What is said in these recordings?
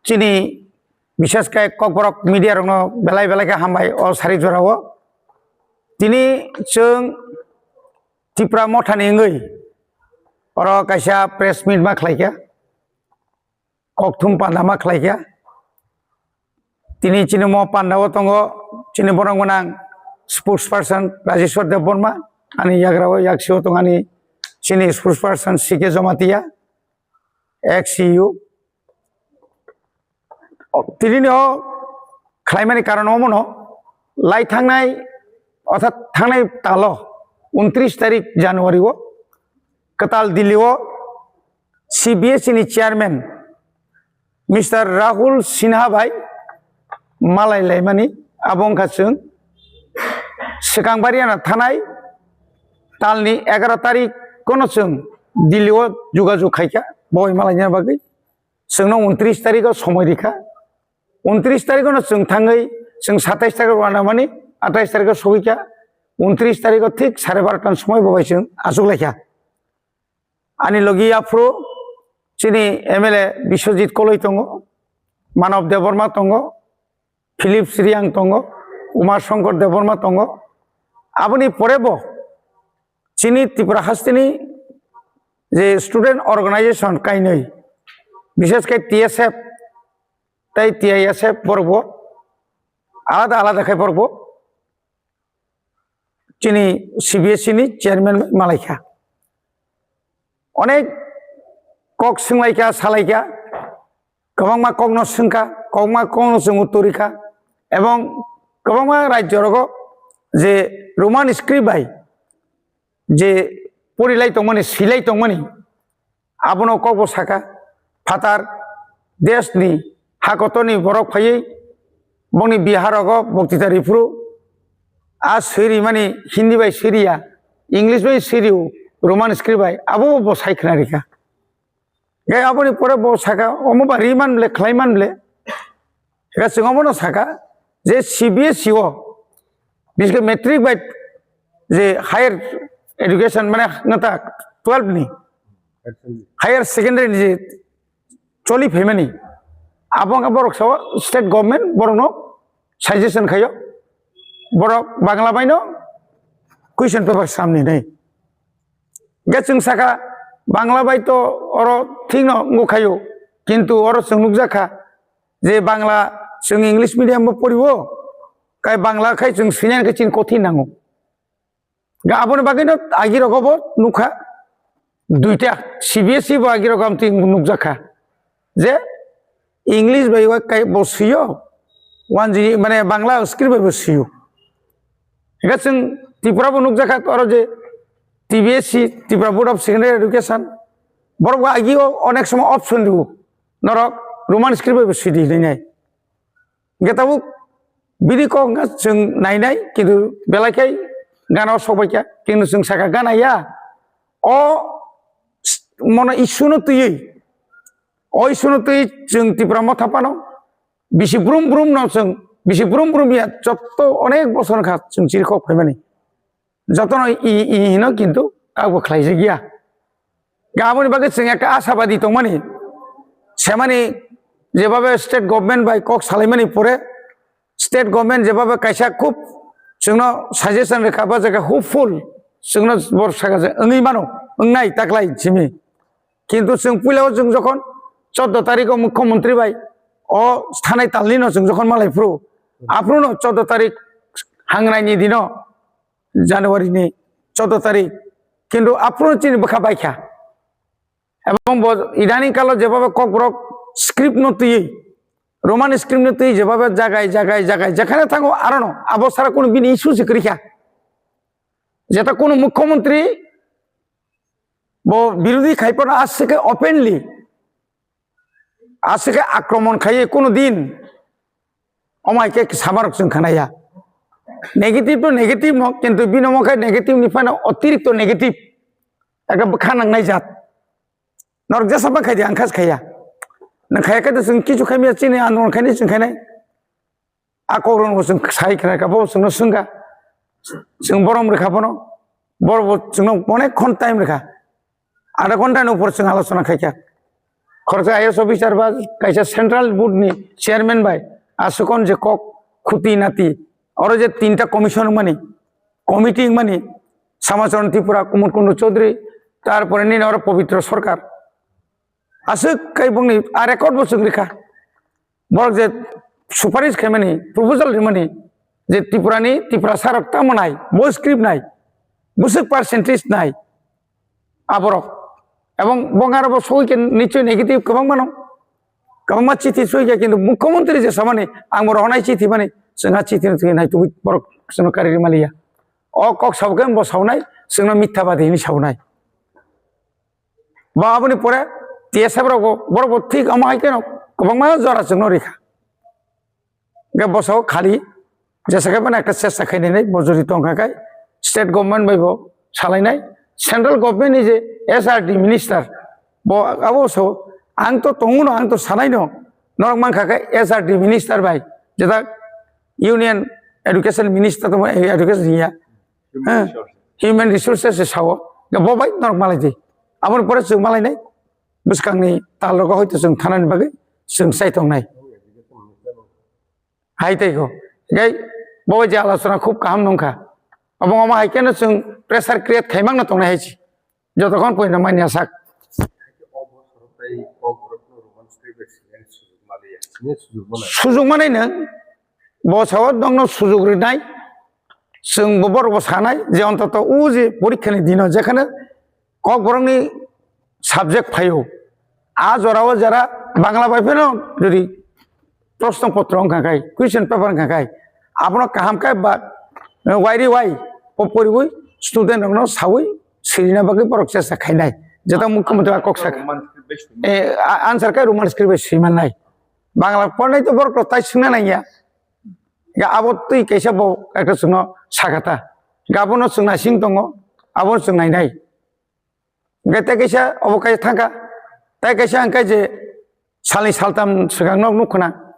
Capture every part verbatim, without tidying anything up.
chini bishesh khe Kokborok media rokno belai belai khe hambai o sari jorao. Tini chwng Tipra Mothani wngwi oro kaisa press meet ma khlaikha, kokthum panda ma khlaikha. Tini chini mo pandao tongo chini borok gwnang spokesperson Rajeshwar Debbarma, ani yagrao yaksio tongani chini spokesperson C K Jamatia, ex C E O. O, tini o khlaimani karon omono lai thangnai, orthat thangnai talo untris tarik January o kwtal Delhi o C B S E ni chairman Mister Rahul Sinha bai malai laimani abo wngkha chwng swkang bariana thanai talni egaroh tarik kono chwng Delhi o jogajog khaikha boi malaina bagwi. Chwngno untris tarikh o somoi rikha. Untris tarikh no chwng thangwi chwng satais tarikh o rwna mani, atais tarikh o sogwikha. Untris tarikh o thik sare barota ni somoi bo bai chwng achuk laikha. Ani logi aphuru chini M L A Biswajit Koloi tongo, Manav Debbarma tongo, Philip Sriyang tongo, Uma Shankar Debbarma tongo. Aboni pore bo chini Tripura hasteni je student organization kainwi, bishesh khe T S F tei T I S F borok bo alada alada khai borok bo chini C B S E ni chairman malaikha. Onek kok swnglaikha, salaikha, kwbangma kokno swngkha, kwbangma kokno chwng uttor rikha, ebong kwbangma rajyo rogo je Roman script bai je porilai tongmani, silai tongmani, abono kokbo saka, phatar desni hakotorni borok phaiwi bongni Bihar rogo boktita riphuru, a swi rimani Hindi bai swi riya, English bai swi rio, Roman script bai, abo bo sai khna rikha. Gai aboni pore bo saka, omo ba ri man ble, khlai man ble. Ega chwng omono saka je C B S E o, biske matric bai je higher education mane ngata twelve ni, higher secondary ni je choli phaimani, abo wngkha borok sao state government borokno suggestion khaio, borok Bangla baino question paper samni nai. Ge chwng saka Bangla bai to oro thikno wngkhaio, kintu oro chwng nukjakha je Bangla chwng English medium bo poriwo, kai Bangla khai chwng swinani khe chini kothin nango. Ga aboni bagwino agirogo bo nukha duita C B S E bo agirogo amtwi nukjakha je English bai wa kai bo swiyo, wanjini mane Bangla script bai bo swiyo. Hingke chwng Tripura bo nukjakha oro je T B S E, Tripura Board of Secondary Education, borok bo agio onek somo option rwo, norok Roman script bai bo swidi hinwi nai. Hingke tabuk bini kok wngkha chwng nainai, kintu belai khe gana o sokbaikha, kintu chwng sakha gana ya. O s-, mono issue no twiwi, o issue no twiwi chwng Tipra Motha phano bisi brum brum no chwng, bisi brum brum ya, jotto onek bosor wngkha chwng chirikhok phaimani. Jotono i, i hino kintu kabo khlaijak ya. Ga aboni bagwi chwng ekta ashabadi tongmani, semani jebabe state government bai kok salaimani pore, state government jebabe kaisa khub chwngno suggestion rwkha, ba jaga hopeful chwngno bor saka je wngwi mano, wngnai taklai simi. Kintu chwng puila o chwng jokhon chordo tarikh o mukhyamantri bai o thanai talni no chwng jokhon malai phuru, aphuru no chordo tarikh hangnai ni dino, January ni chordo tarikh, kintu aphuru chini bwkha baikha. Ebong bo idaning kalo jebabe kokborok script no twiwi, Roman script no twiwi jebabe jagai, jagai, jagai, jekhane thango arono, abo sara kunu bini issue se kwrwikha. Jeta kunu mukhyamantri bo birodhi khaiphano aswk khe openly, aswk khe akromon khaiwi kunu din omo hai khe samarok chwng khanaya. Negative to negative no, kintu bini omo khe negative ni phano otirikto negative. Ekta bwkha nangnai jat. Norok jesa ba khaidi ang khas khaya. Nang khaya khe to chwng kichu khaimya chini andolon khainai chwng khainai. A kokrokno bo chwng sai khna kha, bo chwngno swngkha, chwng borom rwkha bono, boro bo chwngno onek khon time rwkha, adha ghonta ni upor chwng alochona khaikha. khoroksa I A S officer ba kaisa central board ni chairman bai aswkon je kok khuti nati, oro je tinta commission wngmani, committee wngmani, Samacharan Tripura, Kumar Kundu Chaudhary, tarpore nini oro Pabitra Sarkar. Aswk kai bongni a record bo chwng rikha. Borok je suparish khaimani, proposal rimani, je Tripura ni, Tiprasa rok tamo nai, bo script nai, bwswk percentage nai, aborok. Ebong bong aro bo soi khe nichoi negative kwbang mano. Kwbangma chithi soi khe, kintu mukhyamantri je samani, ang bo rohornai chithi mani, chwng a chithi ni thwi nai tubui borok chwngno kari rimaliya. O kok sabo khe bo saunai, chwngno mithabadi hinwi saunai. Ba aboni pore T S F rok bo, borok bo thik omo hai kheno kwbangma jora chwngno rikha. Hwnkhe bosao khali jesa khe bono ekta chesta khainai bo jori tongkha khai state government bai bo salainai, central government ni je S R D minister bo abo so ang to tongo no, ang to sanai no, norok mankha khe S R D minister bai jeta union education minister to education hiya. Human Ha? Resources. Human resources se sao. Ga bo bai norok malai di. Aboni pore chwng malai nai. Bwskangni tal rogo hoito chwng thanani bagwi chwng sai tongnai. Hai tei go. Gai bo bai je alochona khub kaham nungkha. Obo omo hai keno chwng pressure create khaimang no tongnai hai chi. Jotokhon poino manya sak. Sujuk manai nang. Bo sao nokno sujuk rinai, chwng bo borok bo sanai je ontoto o je porikha ni dino jekhane kokborok ni subject phaio, a jora o jora Bangla bai phano jodi proshno potro wngkha khai, question paper wngkha khai, abono kaham khe ba wairi wai po poriwi student rokno sawi sirina bagwi borok chesta khainai, jeta mukhyamantri kok saka. Eh, a-, answer khe Roman script bai swi mannai. Bangla pornai to borok rok tai swngna nangya. Ga abo twi kaisa bo ekta chwngno sakha ta. Ga abono chwng naising tongo, abono chwng nainai. Ga tei kaisa obo kaisa thangkha. Tei kaisa hwnkhe je salni saltam swkang nok nukkhana.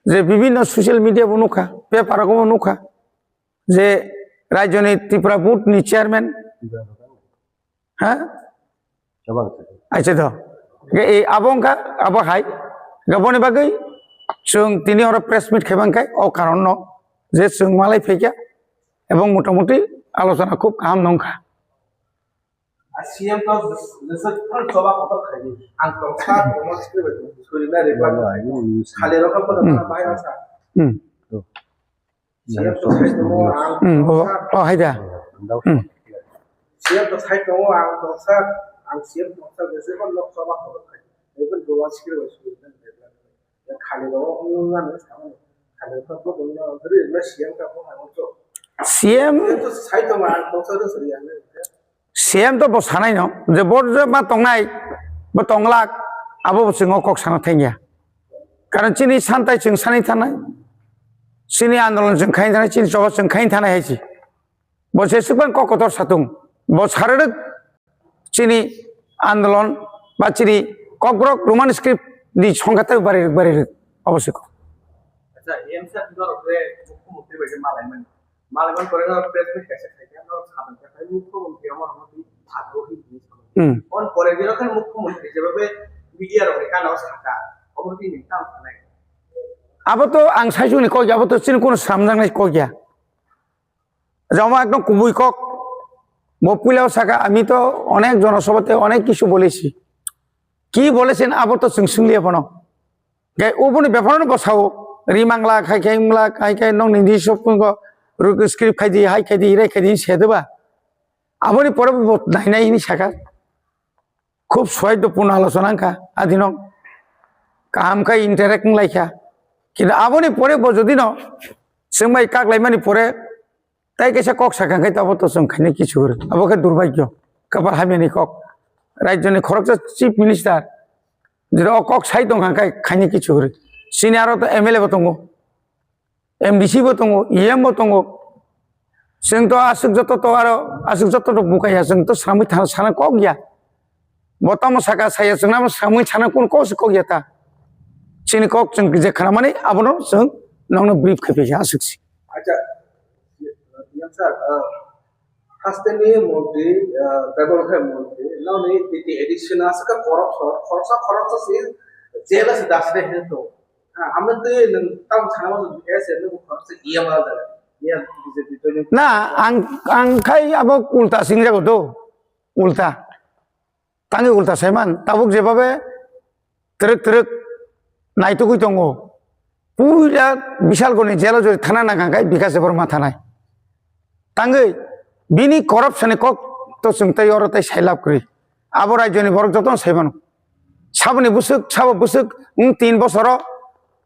Je bibinno social media bo nukha, paper rogo bo nukha. Je rajyoni Tripura board ni chairman, ha? Acha do. Ge, e, abo wngkha, abo hai. Ge, boni bagwi chwng tini oro press meet khaibang khai, o karon no je chwng malai phaikha, ebong motamuti alochona khub kaham nongkha. A C M to jesa phano choba kotor khaidi. Ang tongsa, tongma script bai tong, suri na reply. Khali rokha phano Hmm. bahai rokha. Hmm. Hmm, bo, oh, hai da. Hmm. C M, C M to bo sanai no, je bo je ma tongnai, bo tonglak, abo bo chwng o kok sana thangya. Karon chini santai chwng sani thanai, chini andolon chwng khain thanai, chini choba chwng khain thanai hai si. Bo se swkang kok kotor satung. Bo sararwk chini andolon ba chini kokborok Roman script di songkha tei barirwk barirwk obo se kok. Acha, M C R norok le mukhyamantri bai khe malai mani. Malai mani pore norok press meet kaisa khai khe norok satung khe khai mukhyamantri omo rok no twi phatgo hi hinwi samani. Hmm. On pore bino khe mukhyamantri jeba be media rok ni kana o saka. Omo twi ni tamo sanai. Abo to ang saichung ni kok ya, abo to chini kono samjak nai kok ya. Joma ekdom kubui kok. Bo puila saka, "Ami to onek jonosabhate onek kichu bolechi." Ki bolechen abo to chwng swngliya bono. Ge uboni bepar no bosao. Ri mangla khai khai mangla khai khai nong ni di sop ko ru script khai di, hai khai di, rai khai di se de ba. Aboni pore bo nai nai ni saka. Khub soido pun alochona wngkha adino. Kaham khai interact wnglaikha. Kintu aboni pore bo jodi no chwng bai kaklaimani pore Tai kaisa kok sakha khe abo to chwng khainai kichu kwrwi. Abo khe durbhagyo, kapal hamyani kok. Rajyoni khoroksa chief minister, jero o kok sai tongkha khe khainai kichu kwrwi. Chini aro to M L A bo tongo, M D C bo tongo, E M bo tongo. Chwng to aswk joto to aro aswk joto to bukaya, chwng to samwi thana sana kok ya. Bo tamo saka saya chwng namo samwi sana kun kok se kok ya ta. Chini kok chwng je khanamani abono chwng nongno brief khai phi aswk si. Acha, yang sir, uh, Hasteni montri, ah, table khai montri, noni titi additional saka korok sor, khoroksa khoroksa si jela si dasre he to. Ha, amne twi nang tam sana mo ese nang khoroksa iya ma da. Iya B J P to ni. Na, ang, ang khai abo ulta singjago to. Ulta. Tangwi ulta saiman, tabuk jebabe twrwk twrwk naitugwi tongo. Puila Bishalgorni jelo jori thana nangkha khe Bikash Debbarma thanai. Tangwi bini corruption ni kok to chwng tei oro tei sailab kwrwi. Abo rajyoni borok jotono saimano. Saboni bwswk, sabo bwswk, wng tin bosoro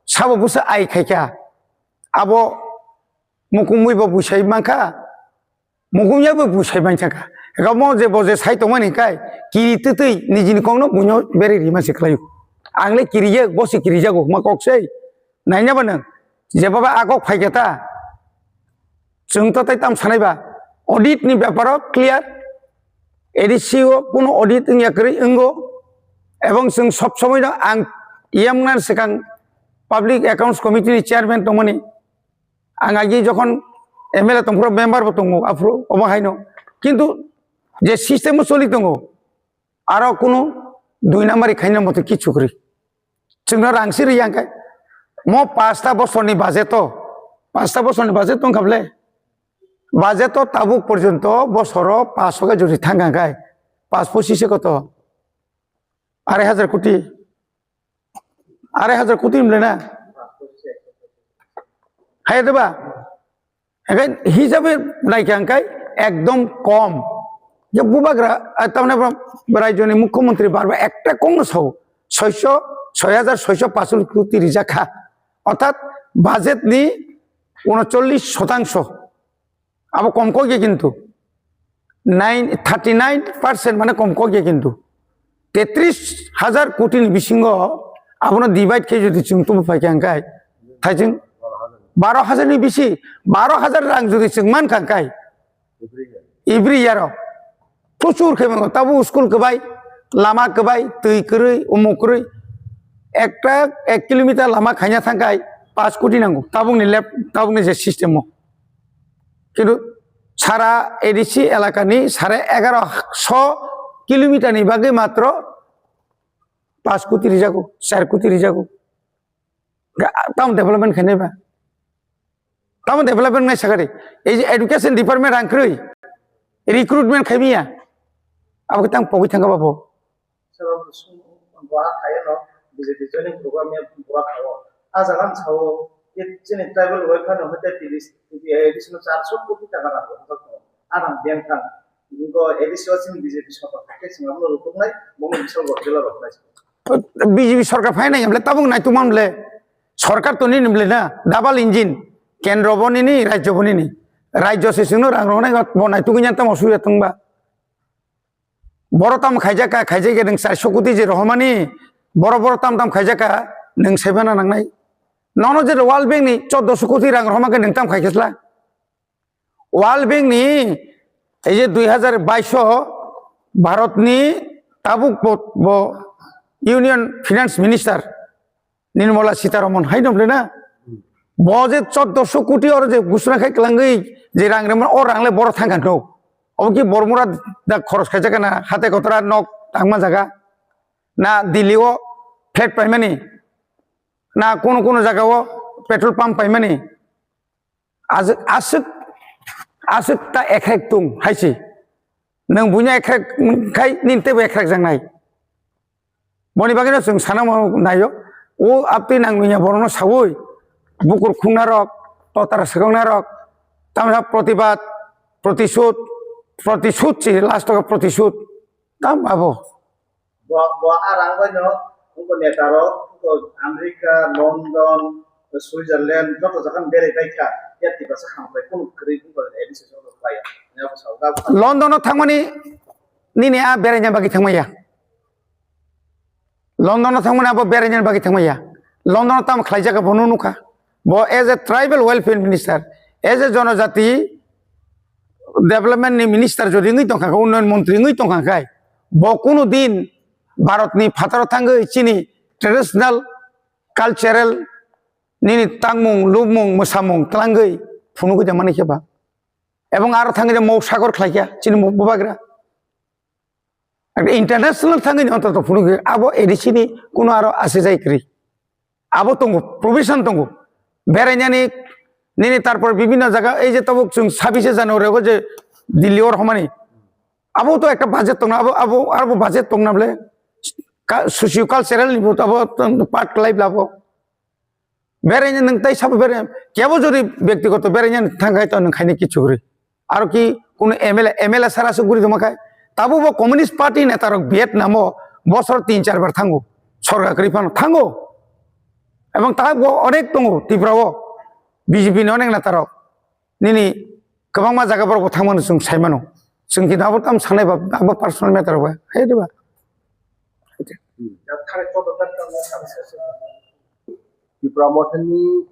sabo bwswk ai khaikha. Abo mukumui bo buisai mankha. Mukumya bo buisai mankha. Ega mo je bo je sai tongmani kai, kiri twtwi nijini kokno buino beri rima se khlaio. Ang le kiriye, bo se kirijago, ma kok sei. Naina ba nang, je baba a kok phaikha ta. Chwng to tai tam sanai ba. Audit ni beparo clear. A D C o kuno audit wngya kwrwi wngo. Ebong chwng sob somoi no ang yamnan swkang Public Accounts Committee ni chairman tongmani. Ang agi jokhon M L A tongphuru member bo tongo, aphuru obo haino. Kintu je system o choli tongo, aro kunu dui nambari khaina moto kichu kwrwi. Chwngno rang si riyang khe, mo pasta bosorni budget o, pasta bosorni budget tong kha ble. Budget o tabuk porjonto bosoro paanch khe jodi thang kha khe, paanch pochis koto? Arai hajar koti. Arai hajar koti mle na? Hai de ba? Ekai hisabe nai khe ang kai ekdom kom. Je bubagra, ah, tamne ba rajyoni mukhyamantri barba ekta kongno sao. Soiso, soi hajar soiso pachul koti rijak kha. Orthat budget ni unochollis shotangso. Abo kom kok ya kintu. Nine, thirty nine percent mane kom kok ya kintu. Tetris hajar koti ni bisingo abono divide khe jodi chwng tubu phai khe ang kai, thai chwng baro hajar ni bisi, baro hajar rang jodi chwng man kha ang kai. Every year o. Prochur khe mango, tabu school kwbai, lama kwbai, twi kwrwi, umuk kwrwi. Ekta ek kilometer lama khaina thangkai, paanch koti nango. Tabukni lep, tabukni je system o. Kintu sara A D C elakani sare egaroso kilometer ni bagwi matro paanch koti rijago, char koti rijago. Ga-, tamo development khainai ba? Tamo development nai sakari. Ei je education department rang kwrwi, recruitment khaimiya. Abo khe tang pogwi thangkha babo. Sabo sum-, bo ha khaiyano B J P joining program ya bo ha khaio. A jaga ang sao, ye chini tribal welfare no hwte T D C, T D C no charso koti taka rang rok. A rang ben thang. Bo A D C o chini B J P sorkar khe singamo rukuknai, bo ni bisal rok jela rok nai. B J P sorkar phainai hwnle tabuk naitukma hwnle sorkar to nini hwnle na double engine, kendro bo nini, rajyo bo nini. Rajyo se singno rang rok nai bo naitugwi nyan tamo suya tongba. Boro tamo khaijak kha, khaijak ya nwng charso koti je rohormani, boro boro tam tam khaijak kha, nwng saimana nangnai. Nono je World Bank ni choddoso koti rang rohorma khe nwng tam khai khe sla. World Bank ni ei je dui hajar bais o Bharat ni tabuk bo, bo Union Finance Minister Nirmala Sitharaman hai dong na. Bo je choddoso koti oro je gusra khai kwlangwi je rang rema o rang le boro thang kha no. Obo ki Bormura da khoros khaijak na hate kotora nok tangma jaga. Na Delhi o flat paimani. Na kono kono jaga o petrol pump paimani. Aswk, aswk, aswk ta ekrek tung hai se. Nwng buino ekrek khai nini teibo ekrek jaknai. Boni bagwino chwng sana naio. O aptwi nang nungya borokno saui, bukur khungnarok, totar swkaknarok, tamsa protibad, protisud, protisud se last o protisud. Tam abo. Bo, bo a rang bai no, wngkha neta rok, wngkha America, London, Switzerland, joto jaga ni berai bai kha, ya Tiprasa hambai kunu kwrwi wngkha A D C sorkar bai ya. Nya bo sao da. London o thangmani nini a beraina bagwi thangmaya. London o thangmani abo beraina bagwi thangmaya. London o tamo khlaijak bo no nukha. Bo as a tribal welfare minister, as a jonojati development ni minister jodi wngwi tongkha, unnayan montri wngwi tongkha khai, bo kunu din Bharat ni phataro thangwi chini traditional, cultural, nini tangmung, lubmung, mwsamung twlangwi phunugwi tongmani khe ba. Ebong aro thangwi de mok sagor khlaikha chini mok bubagra. Ekta international thangwi ni ontoto phunukhe abo A D C ni kuno aro asijai kwrwi. Abo tongo, provision tongo. Berainani nini tarpor bibhinno jaga ei je tabuk chwng sabise January o je Delhi o rwmani. Abo to ekta budget tongna, abo, abo, abo budget tongna bole ka-, socio cultural ni bo abo part khlai bla bo. Beraina nwng tai sabo berai, kebo jodi byaktigoto beraina thangkhai to nwng khaini kichu guri. Aro ki kuno M L A, M L A sara su guri doma khai. Tabo bo Communist Party neta rok Vietnam o bosor tin char bar thango. Sorga kwrwi phano thango. Ebong ta bo onek tongo Tripura o B J P ni onek neta rok. Nini kwbangma jaga borok bo thangmano chwng saimano. Chwng khe abo tam sanai ba, abo personal matter ba. Hai de ba. Tripura Mothani